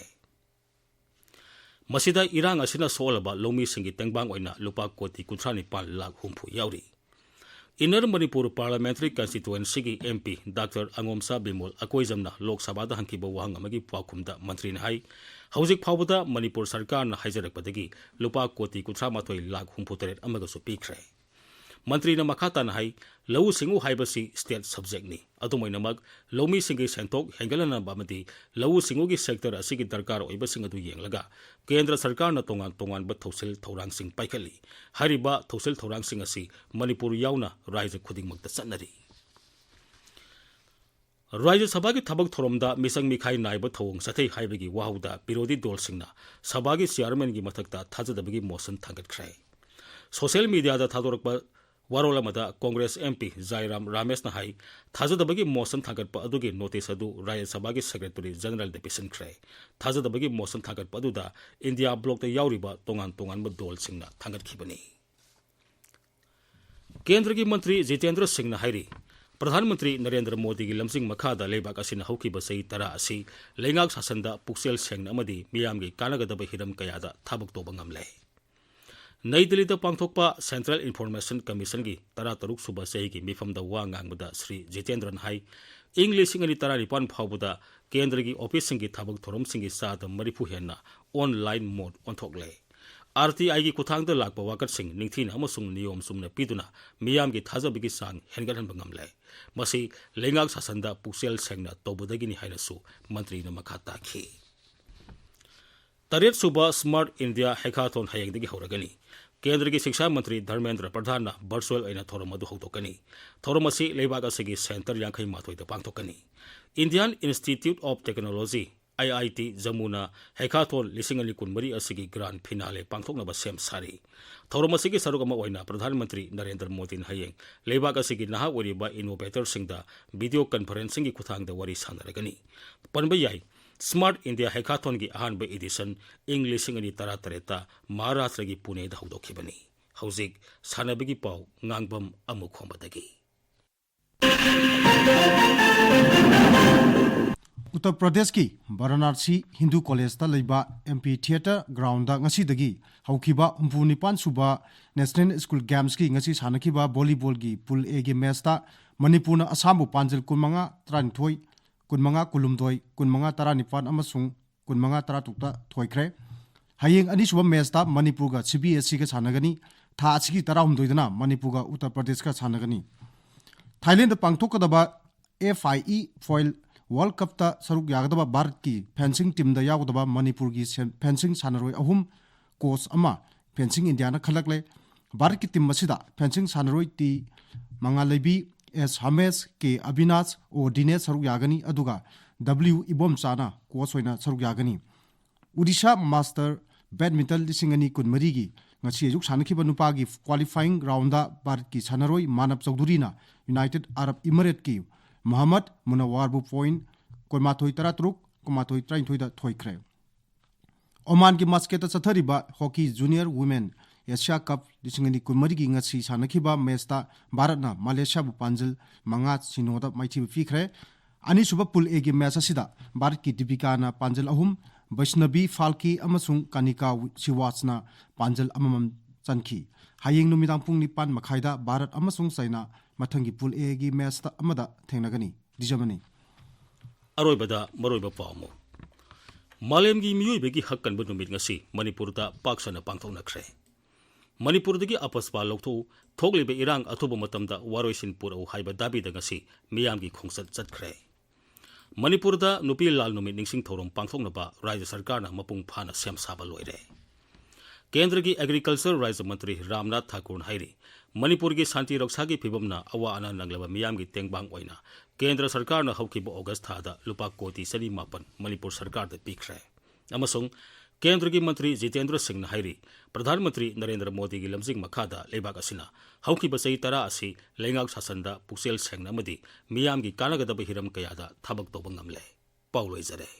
ꯃꯁꯤꯗ ꯏꯔꯥꯡ ꯑꯁꯤꯅ ꯁꯣꯛꯍꯜꯂꯕ ꯂꯧꯃꯤꯁꯤꯡꯒꯤ ꯇꯦꯡꯕꯥꯡ ꯑꯣꯏꯅ ꯂꯨꯄꯥ ꯀꯣꯇꯤ ꯀꯨꯟꯊ꯭ꯔꯥ ꯅꯤꯄꯥꯟ ꯂꯥꯈ ꯍꯨꯝꯐꯨ ꯌꯥꯎꯔꯤ꯫ ꯏꯟꯅꯔ ꯃꯅꯤꯄꯨꯔ ꯄꯥꯔꯂꯤꯌꯥꯃꯦꯟꯇꯔꯤ ꯀꯟꯁꯇꯤꯇ꯭ꯋꯦꯟꯁꯤꯒꯤ M P doctor Angomcha Bimol ꯑꯀꯣꯏꯖꯝꯅ ꯂꯣꯛ ꯁꯚꯥꯗ ꯍꯪꯈꯤꯕ ꯋꯥꯍꯪ ꯑꯃꯒꯤ ꯄꯥꯎꯈꯨꯝꯗ ꯃꯟꯇ꯭ꯔꯤꯅ ꯍꯥꯏ, ꯍꯧꯖꯤꯛ ꯐꯥꯎꯕꯗ ꯃꯅꯤꯄꯨꯔ ꯁꯔꯀꯥꯔꯅ ꯍꯥꯏꯖꯔꯛꯄꯗꯒꯤ ꯂꯨꯄꯥ ꯀꯣꯇꯤ ꯀꯨꯟꯊ꯭ꯔꯥ ꯃꯥꯊꯣꯏ ꯂꯥꯈ ꯍꯨꯝꯐꯨ ꯇꯔꯦꯠ ꯑꯃꯒꯁꯨ ꯄꯤꯈ꯭ꯔꯦ꯫ ꯃꯟꯇ꯭ꯔꯤꯅ ꯃꯈꯥ ꯇꯥꯅ ꯍꯥꯏ, ꯂꯧꯎ ꯁꯤꯡꯎ ꯍꯥꯏꯕꯁꯤ ꯁ꯭ꯇꯦꯠ ꯁꯕꯖꯦꯛꯅꯤ꯫ ꯑꯗꯨꯝ ꯑꯣꯏꯅꯃꯛ, ꯂꯧꯃꯤꯁꯤꯡꯒꯤ ꯁꯦꯟꯊꯣꯛ ꯍꯦꯟꯒꯠꯍꯟꯅꯕ ꯑꯃꯗꯤ ꯂꯧꯎ ꯁꯤꯡꯎꯒꯤ ꯁꯦꯛꯇꯔ ꯑꯁꯤꯒꯤ ꯗꯔꯀꯥꯔ ꯑꯣꯏꯕꯁꯤꯡ ꯑꯗꯨ ꯌꯦꯡꯂꯒ ꯀꯦꯟꯗ꯭ꯔ ꯁꯔꯀꯥꯔꯅ ꯇꯣꯉꯥꯟ ꯇꯣꯉꯥꯟꯕ ꯊꯧꯁꯤꯜ ꯊꯧꯔꯥꯡꯁꯤꯡ ꯄꯥꯏꯈꯠꯂꯤ꯫ ꯍꯥꯏꯔꯤꯕ ꯊꯧꯁꯤꯜ ꯊꯧꯔꯥꯡꯁꯤꯡ ꯑꯁꯤ ꯃꯅꯤꯄꯨꯔ ꯌꯥꯎꯅ ꯔꯥꯏꯖ꯭ꯌ ꯈꯨꯗꯤꯡꯃꯛꯇ ꯆꯠꯅꯔꯤ꯫ ꯔꯥꯏꯖ꯭ꯌ ꯁꯚꯥꯒꯤ ꯊꯕꯛ ꯊꯧꯔꯝꯗ ꯃꯤꯆꯪ ꯃꯤꯈꯥꯏ ꯅꯥꯏꯕ ꯊꯧꯑꯣꯡ ꯆꯠꯊꯩ ꯍꯥꯏꯕꯒꯤ ꯋꯥꯍꯧꯗ ꯕꯤꯔꯣꯙꯤ ꯗꯣꯜꯁꯤꯡꯅ ꯁꯚꯥꯒꯤ ꯆꯤꯌꯥꯔꯃꯦꯟꯒꯤ ꯃꯊꯛꯇ ꯊꯥꯖꯗꯕꯒꯤ ꯃꯣꯁꯟ ꯊꯥꯡꯒꯠꯈ꯭ꯔꯦ꯫ ꯁꯣꯁꯤꯌꯦꯜ ꯃꯤꯗꯤꯌꯥꯗ ꯊꯥꯗꯣꯔꯛꯄ ꯋꯥꯔꯣꯜ ꯑꯃꯗ ꯀꯣꯡꯒ꯭ꯔꯦꯁ ꯑꯦꯝ ꯄꯤ ꯖꯥꯏꯔꯥꯝ ꯔꯥꯃꯦꯁꯅ ꯍꯥꯏ, ꯊꯥꯖꯗꯕꯒꯤ ꯃꯣꯁꯟ ꯊꯥꯡꯒꯠꯄ ꯑꯗꯨꯒꯤ ꯅꯣꯇꯤꯁ ꯑꯗꯨ ꯔꯥꯖ꯭ꯌ ꯁꯚꯥꯒꯤ ꯁꯦꯀ꯭ꯔꯦꯇꯔꯤ ꯖꯦꯅꯔꯦꯜꯗ ꯄꯤꯁꯤꯟꯈ꯭ꯔꯦ꯫ ꯊꯥꯖꯗꯕꯒꯤ ꯃꯣꯁꯟ ꯊꯥꯡꯒꯠꯄ ꯑꯗꯨꯗ ꯏꯟꯗꯤꯌꯥ ꯕ꯭ꯂꯣꯛꯇ ꯌꯥꯎꯔꯤꯕ ꯇꯣꯉꯥꯟ ꯇꯣꯉꯥꯟꯕ ꯗꯣꯜꯁꯤꯡꯅ ꯊꯥꯡꯒꯠꯈꯤꯕꯅꯤ꯫ ꯀꯦꯟꯗ꯭ꯔꯒꯤ ꯃꯟꯇ꯭ꯔꯤ ꯖꯤꯇꯦꯟꯗ꯭ꯔ ꯁꯤꯡꯅ ꯍꯥꯏꯔꯤ, ꯄ꯭ꯔꯙꯥꯟ ꯃꯟꯇ꯭ꯔꯤ ꯅꯔꯦꯟꯗ꯭ꯔ ꯃꯣꯗꯤꯒꯤ ꯂꯝꯖꯤꯡ ꯃꯈꯥꯗ ꯂꯩꯕꯥꯛ ꯑꯁꯤꯅ ꯍꯧꯈꯤꯕ ꯆꯍꯤ ꯇꯔꯥ ꯑꯁꯤ ꯂꯩꯉꯥꯛ ꯁꯥꯁꯟꯗ ꯄꯨꯛꯆꯦꯜ ꯁꯦꯡꯅ ꯑꯃꯗꯤ ꯃꯤꯌꯥꯝꯒꯤ ꯀꯥꯟꯅꯒꯗꯕ ꯍꯤꯔꯝ ꯀꯌꯥꯗ ꯊꯕꯛ ꯇꯧꯕ ꯉꯝꯂꯦ꯫ ꯅꯩ ꯗꯤꯜꯂꯤꯗ ꯄꯥꯡꯊꯣꯛꯄ ꯁꯦꯟꯇ꯭ꯔꯦꯜ ꯏꯟꯐꯣꯔꯃꯦꯁꯟ ꯀꯃꯤꯁꯟꯒꯤ ꯇꯔꯥꯇꯔꯨꯛ ꯁꯨꯕ ꯆꯍꯤꯒꯤ ꯃꯤꯐꯝꯗ ꯋꯥ ꯉꯥꯡꯕꯗ ꯁ꯭ꯔꯤ ꯖꯤꯇꯦꯟꯗ꯭ꯔꯅ ꯍꯥꯏ, ꯏꯪ ꯂꯤꯁꯤꯡ ꯑꯅꯤ ꯇꯔꯥꯅꯤꯄꯥꯟ ꯐꯥꯎꯕꯗ ꯀꯦꯟꯗ꯭ꯔꯒꯤ ꯑꯣꯐꯤꯁꯁꯤꯡꯒꯤ ꯊꯕꯛ ꯊꯧꯔꯝꯁꯤꯡꯒꯤ ꯆꯥꯗ ꯃꯔꯤꯐꯨ ꯍꯦꯟꯅ ꯑꯣꯟꯂꯥꯏꯟ ꯃꯣꯗ ꯑꯣꯟꯊꯣꯛꯂꯦ꯫ ꯑꯥꯔ ꯇꯤ ꯑꯥꯏꯒꯤ ꯈꯨꯠꯊꯥꯡꯗ ꯂꯥꯛꯄ ꯋꯥꯀꯠꯁꯤꯡ ꯅꯤꯡꯊꯤꯅ ꯑꯃꯁꯨꯡ ꯅꯤꯌꯣꯝ ꯆꯨꯝꯅ ꯄꯤꯗꯨꯅ ꯃꯤꯌꯥꯝꯒꯤ ꯊꯥꯖꯕꯒꯤ ꯆꯥꯡ ꯍꯦꯟꯒꯠꯍꯟꯕ ꯉꯝꯂꯦ꯫ ꯃꯁꯤ ꯂꯩꯉꯥꯛ ꯁꯥꯁꯟꯗ ꯄꯨꯛꯆꯦꯜ ꯁꯦꯡꯅ ꯇꯧꯕꯗꯒꯤꯅꯤ ꯍꯥꯏꯅꯁꯨ ꯃꯟꯇ꯭ꯔꯤꯅ ꯃꯈꯥ ꯇꯥꯈꯤ꯫ ꯇꯔꯦꯠꯁꯨꯕ ꯁ꯭ꯃꯥꯔꯠ ꯏꯟꯗꯤꯌꯥ ꯍꯦꯀꯥꯊꯣꯟ ꯍꯌꯦꯡꯗꯒꯤ ꯍꯧꯔꯒꯅꯤ꯫ ꯀꯦꯟꯗ꯭ꯔꯒꯤ ꯁꯤꯛꯁꯥ ꯃꯟꯇ꯭ꯔꯤ ꯙꯔꯃꯦꯟꯗ꯭ꯔ ꯄ꯭ꯔꯙꯥꯟꯅ ꯚꯔꯆꯨꯑꯦꯜ ꯑꯣꯏꯅ ꯊꯧꯔꯝ ꯑꯗꯨ ꯍꯧꯗꯣꯛꯀꯅꯤ꯫ ꯊꯧꯔꯝ ꯑꯁꯤ ꯂꯩꯕꯥꯛ ꯑꯁꯤꯒꯤ ꯁꯦꯟꯇꯔ ꯌꯥꯡꯈꯩ ꯃꯥꯊꯣꯏꯗ ꯄꯥꯡꯊꯣꯛꯀꯅꯤ꯫ Indian Institute of Technology, I I T, ꯖꯃꯨꯅ ꯍꯦꯀꯥꯊꯣꯟ ꯂꯤꯁꯤꯡ ꯑꯅꯤ ꯀꯨꯟꯃꯔꯤ ꯑꯁꯤꯒꯤ ꯒ꯭ꯔꯥꯟ ꯐꯤꯅꯥꯂꯦ ꯄꯥꯡꯊꯣꯛꯅꯕ ꯁꯦꯝ ꯁꯥꯔꯤ꯫ ꯊꯧꯔꯝ ꯑꯁꯤꯒꯤ ꯁꯔꯨꯛ ꯑꯃ ꯑꯣꯏꯅ ꯄ꯭ꯔꯙꯥꯟ ꯃꯟꯇ꯭ꯔꯤ ꯅꯔꯦꯟꯗ꯭ꯔ ꯃꯣꯗꯤꯅ ꯍꯌꯦꯡ ꯂꯩꯕꯥꯛ ꯑꯁꯤꯒꯤ ꯅꯍꯥ ꯑꯣꯏꯔꯤꯕ innovatorꯁꯤꯡꯗ video conferencingꯒꯤ ꯈꯨꯠꯊꯥꯡꯗ ꯋꯥꯔꯤ ꯁꯥꯟꯅꯔꯒꯅꯤ꯫ ꯄꯟꯕ ꯌꯥꯏ, Smart India Hackathonꯒꯤ ꯑꯍꯥꯟꯕ edition ꯏꯪ ꯂꯤꯁꯤꯡ ꯑꯅꯤ ꯇꯔꯥꯇꯔꯦꯠꯇ ꯃꯍꯥꯔꯥꯁꯇ꯭ꯔꯒꯤ ꯄꯨꯅꯦꯗ ꯍꯧꯗꯣꯛꯈꯤꯕꯅꯤ꯫ ꯍꯧꯖꯤꯛ ꯁꯥꯟꯅꯕꯒꯤ ꯄꯥꯎ ꯉꯥꯡꯕꯝ ꯑꯃꯨꯈꯣꯝꯕꯗꯒꯤ꯫ ꯎꯠꯇꯔ ꯄ꯭ꯔꯗꯦꯁꯀꯤ ꯕꯔꯥꯅꯥꯁꯤ ꯍꯤꯟꯗꯨ ꯀꯣꯂꯦꯖꯇ ꯂꯩꯕ ꯑꯦꯝ ꯄꯤ ꯊꯤꯌꯦꯇꯔ ꯒ꯭ꯔꯥꯎꯟꯗ ꯉꯁꯤꯗꯒꯤ ꯍꯧꯈꯤꯕ ꯍꯨꯝꯐꯨ ꯅꯤꯄꯥꯟ ꯁꯨꯕ ꯅꯦꯁꯅꯦꯜ ꯁ꯭ꯀꯨꯜ ꯒꯦꯝꯁꯀꯤ ꯉꯁꯤ ꯁꯥꯟꯅꯈꯤꯕ ꯚꯣꯂꯤꯕꯣꯜꯒꯤ ꯄꯨꯜ ꯑꯦꯒꯤ ꯃꯦꯆꯇ ꯃꯅꯤꯄꯨꯔꯅ ꯑꯁꯥꯝꯕꯨ ꯄꯥꯟꯖꯜ ꯀꯨꯟꯃꯉꯥ ꯇꯔꯥꯅꯤꯊꯣꯏ, ꯀꯨꯟꯃꯉꯥ ꯀꯨꯟꯍꯨꯝꯗꯣꯏ, ꯀꯨꯟꯃꯉꯥ ꯇꯔꯥꯅꯤꯄꯥꯟ ꯑꯃꯁꯨꯡ ꯀꯨꯟꯃꯉꯥ ꯇꯔꯥꯇꯔꯨꯛꯇ ꯊꯣꯏꯈ꯭ꯔꯦ꯫ ꯍꯌꯦꯡ ꯑꯅꯤꯁꯨꯕ ꯃꯦꯆꯇ ꯃꯅꯤꯄꯨꯔꯒ ꯁꯤ ꯕꯤ ꯑꯦꯁ ꯁꯤꯒ ꯁꯥꯟꯅꯒꯅꯤ꯫ ꯊꯥ ꯑꯁꯤꯒꯤ ꯇꯔꯥꯍꯨꯝꯗꯣꯏꯗꯅ ꯃꯅꯤꯄꯨꯔꯒ ꯎꯠꯇꯔ ꯄ꯭ꯔꯗꯦꯁꯀ ꯁꯥꯟꯅꯒꯅꯤ꯫ ꯊꯥꯏꯂꯦꯟꯗ ꯄꯥꯡꯊꯣꯛꯀꯗꯕ ꯑꯦꯐ ꯑꯥꯏ ꯏ ꯐꯣꯏꯜ ꯋꯥꯔꯜ ꯀꯞꯇ ꯁꯔꯨꯛ ꯌꯥꯒꯗꯕ ꯚꯥꯔꯠꯀꯤ ꯐꯦꯟꯁꯤꯡ ꯇꯤꯝꯗ ꯌꯥꯎꯒꯗꯕ ꯃꯅꯤꯄꯨꯔꯒꯤ ꯁꯦꯟ-, ꯐꯦꯟꯁꯤꯡ ꯁꯥꯟꯅꯔꯣꯏ ꯑꯍꯨꯝ, ꯀꯣꯆ ꯑꯃ ꯐꯦꯟꯁꯤꯡ ꯏꯟꯗꯤꯌꯥꯅ ꯈꯜꯂꯛꯂꯦ꯫ ꯚꯥꯔꯠꯀꯤ ꯇꯤꯝ ꯑꯁꯤꯗ ꯐꯦꯟꯁꯤꯡ ꯁꯥꯟꯅꯔꯣꯏ ꯇꯤ ꯃꯉꯥꯂꯩꯕꯤ, ꯑꯦꯁ ꯍꯃꯦꯁ, ꯀꯦ ꯑꯕꯤꯅꯥꯁ, ꯑꯣ ꯗꯤꯅꯦꯁ ꯁꯔꯨꯛ ꯌꯥꯒꯅꯤ, ꯑꯗꯨꯒ ꯗꯕ꯭ꯂꯤꯎ ꯏꯕꯣꯝꯆꯥꯅ ꯀꯣꯆ ꯑꯣꯏꯅ ꯁꯔꯨꯛ ꯌꯥꯒꯅꯤ꯫ ꯑꯣꯗꯤꯁꯥ ꯃꯥꯁꯇꯔ ꯕꯦꯗꯃꯤꯟꯇꯟ ꯂꯤꯁꯤꯡ ꯑꯅꯤ ꯀꯨꯟꯃꯔꯤꯒꯤ ꯉꯁꯤ ꯑꯌꯨꯛ ꯁꯥꯟꯅꯈꯤꯕ ꯅꯨꯄꯥꯒꯤ ꯀ꯭ꯋꯥꯂꯤꯐꯥꯏꯌꯤꯡ ꯔꯥꯎꯟꯗ ꯚꯥꯔꯠꯀꯤ ꯁꯥꯟꯅꯔꯣꯏ ꯃꯥꯅꯕ ꯆꯧꯙꯨꯔꯤꯅ ꯌꯨꯅꯥꯏꯇꯦꯗ ꯑꯔꯕ ꯏꯃꯔꯦꯠꯀꯤ ꯃꯣꯍꯝꯃꯗ ꯃꯨꯅꯥꯋꯥꯔꯕꯨ ꯄꯣꯏꯟ ꯀꯨꯟꯃꯥꯊꯣꯏ ꯇꯔꯥꯇꯔꯨꯛ, ꯀꯨꯟꯃꯥꯊꯣꯏ ꯇꯔꯥꯅꯤꯊꯣꯏꯗ ꯊꯣꯏꯈ꯭ꯔꯦ꯫ ꯑꯣꯃꯥꯟꯒꯤ ꯃꯁꯀꯦꯠꯇ ꯆꯠꯊꯔꯤꯕ ꯍꯣꯀꯤ ꯖꯨꯅꯤꯌꯔ ꯋꯨꯃꯦꯟ ꯑꯦꯁꯤꯌꯥ ꯀꯞ ꯂꯤꯁꯤꯡ ꯑꯅꯤ ꯀꯨꯟꯃꯔꯤꯒꯤ ꯉꯁꯤ ꯁꯥꯟꯅꯈꯤꯕ ꯃꯦꯆꯇ ꯚꯥꯔꯠꯅ ꯃꯂꯦꯁꯤꯌꯥꯕꯨ ꯄꯥꯟꯖꯜ ꯃꯉꯥ ꯁꯤꯅꯣꯗ ꯃꯥꯏꯊꯤꯕ ꯄꯤꯈ꯭ꯔꯦ꯫ ꯑꯅꯤꯁꯨꯕ ꯄꯨꯜ ꯑꯦꯒꯤ ꯃꯦꯆ ꯑꯁꯤꯗ ꯚꯥꯔꯠꯀꯤ ꯗꯤꯄꯤꯀꯥꯅ ꯄꯥꯟꯖꯜ ꯑꯍꯨꯝ, ꯕꯩꯁꯅꯕꯤ ꯐꯥꯜꯀꯤ ꯑꯃꯁꯨꯡ ꯀꯥꯅꯤꯀꯥ ꯁꯤꯋꯥꯁꯅ ꯄꯥꯟꯖꯜ ꯑꯃꯃꯝ ꯆꯟꯈꯤ꯫ ꯍꯌꯦꯡ ꯅꯨꯃꯤꯗꯥꯡ ꯄꯨꯡ ꯅꯤꯄꯥꯟ ꯃꯈꯥꯏꯗ ꯚꯥꯔꯠ ꯑꯃꯁꯨꯡ ꯆꯩꯅꯥ ꯃꯊꯪꯒꯤ ꯄꯨꯜ ꯑꯦꯒꯤ ꯃꯦꯆ ꯑꯃꯗ ꯊꯦꯡꯅꯒꯅꯤ꯫ ꯗꯤꯖꯃꯅꯤ꯫ ꯑꯔꯣꯏꯕꯗ ꯃꯔꯨꯑꯣꯏꯕ ꯄꯥꯎ ꯑꯃ꯫ ꯃꯥꯂꯦꯝꯒꯤ ꯃꯤꯑꯣꯏꯕꯒꯤ ꯍꯛ ꯀꯟꯕ ꯅꯨꯃꯤꯠ ꯉꯁꯤ ꯃꯅꯤꯄꯨꯔꯗ ꯄꯥꯛ ꯁꯟꯅ ꯄꯥꯡꯊꯣꯛꯅꯈ꯭ꯔꯦ꯫ ꯃꯅꯤꯄꯨꯔꯗꯒꯤ ꯑꯄꯁꯄꯥ ꯂꯧꯊꯣꯛꯎ, ꯊꯣꯛꯂꯤꯕ ꯏꯔꯥꯡ ꯑꯊꯨꯕ ꯃꯇꯝꯗ ꯋꯥꯔꯣꯏꯁꯤꯟ ꯄꯨꯔꯛꯎ ꯍꯥꯏꯕ ꯗꯥꯕꯤꯗ ꯉꯁꯤ ꯃꯤꯌꯥꯝꯒꯤ ꯈꯣꯡꯆꯠ ꯆꯠꯈ꯭ꯔꯦ꯫ ꯃꯅꯤꯄꯨꯔꯗ ꯅꯨꯄꯤ ꯂꯥꯜ ꯅꯨꯃꯤꯠ ꯅꯤꯡꯁꯤꯡ ꯊꯧꯔꯝ ꯄꯥꯡꯊꯣꯛꯅꯕ ꯔꯥꯖ꯭ꯌ ꯁꯔꯀꯥꯔꯅ ꯃꯄꯨꯡ ꯐꯥꯅ ꯁꯦꯝ ꯁꯥꯕ ꯂꯣꯏꯔꯦ꯫ ꯀꯦꯟꯗ꯭ꯔꯒꯤ ꯑꯦꯒ꯭ꯔꯤꯀꯜꯆꯔ ꯔꯥꯖ꯭ꯌ ꯃꯟꯇ꯭ꯔꯤ ꯔꯥꯝꯅꯥꯊ ꯊꯥꯀꯨꯔꯅ ꯍꯥꯏꯔꯤ, ꯃꯅꯤꯄꯨꯔꯒꯤ ꯁꯥꯟꯇꯤ ꯔꯛꯁꯥꯒꯤ ꯐꯤꯕꯝꯅ ꯑꯋꯥ ꯑꯅꯥ ꯅꯪꯂꯕ ꯃꯤꯌꯥꯝꯒꯤ ꯇꯦꯡꯕꯥꯡ ꯑꯣꯏꯅ ꯀꯦꯟꯗ꯭ꯔ ꯁꯔꯀꯥꯔꯅ ꯍꯧꯈꯤꯕ ꯑꯣꯒꯁ ꯊꯥꯗ ꯂꯨꯄꯥ ꯀꯣꯇꯤ ꯆꯅꯤ ꯃꯥꯄꯟ ꯃꯅꯤꯄꯨꯔ ꯁꯔꯀꯥꯔꯗ ꯄꯤꯈ꯭ꯔꯦ꯫ ꯑꯃꯁꯨꯡ ꯀꯦꯟꯗ꯭ꯔꯒꯤ ꯃꯟꯇ꯭ꯔꯤ ꯖꯤꯇꯦꯟꯗ꯭ꯔ ꯁꯤꯡꯅ ꯍꯥꯏꯔꯤ, ꯄ꯭ꯔꯙꯥꯟ ꯃꯟꯇ꯭ꯔꯤ ꯅꯔꯦꯟꯗ꯭ꯔ ꯃꯣꯗꯤꯒꯤ ꯂꯝꯖꯤꯡ ꯃꯈꯥꯗ ꯂꯩꯕꯥꯛ ꯑꯁꯤꯅ ꯍꯧꯈꯤꯕ ꯆꯍꯤ ꯇꯔꯥ ꯑꯁꯤ ꯂꯩꯉꯥꯛ ꯁꯥꯁꯟꯗ ꯄꯨꯛꯆꯦꯜ ꯁꯦꯡꯅ ꯑꯃꯗꯤ ꯃꯤꯌꯥꯝꯒꯤ ꯀꯥꯟꯅꯒꯗꯕ ꯍꯤꯔꯝ ꯀꯌꯥꯗ ꯊꯕꯛ ꯇꯧꯕ ꯉꯝꯂꯦ꯫ ꯄꯥꯎ ꯂꯣꯏꯖꯔꯦ꯫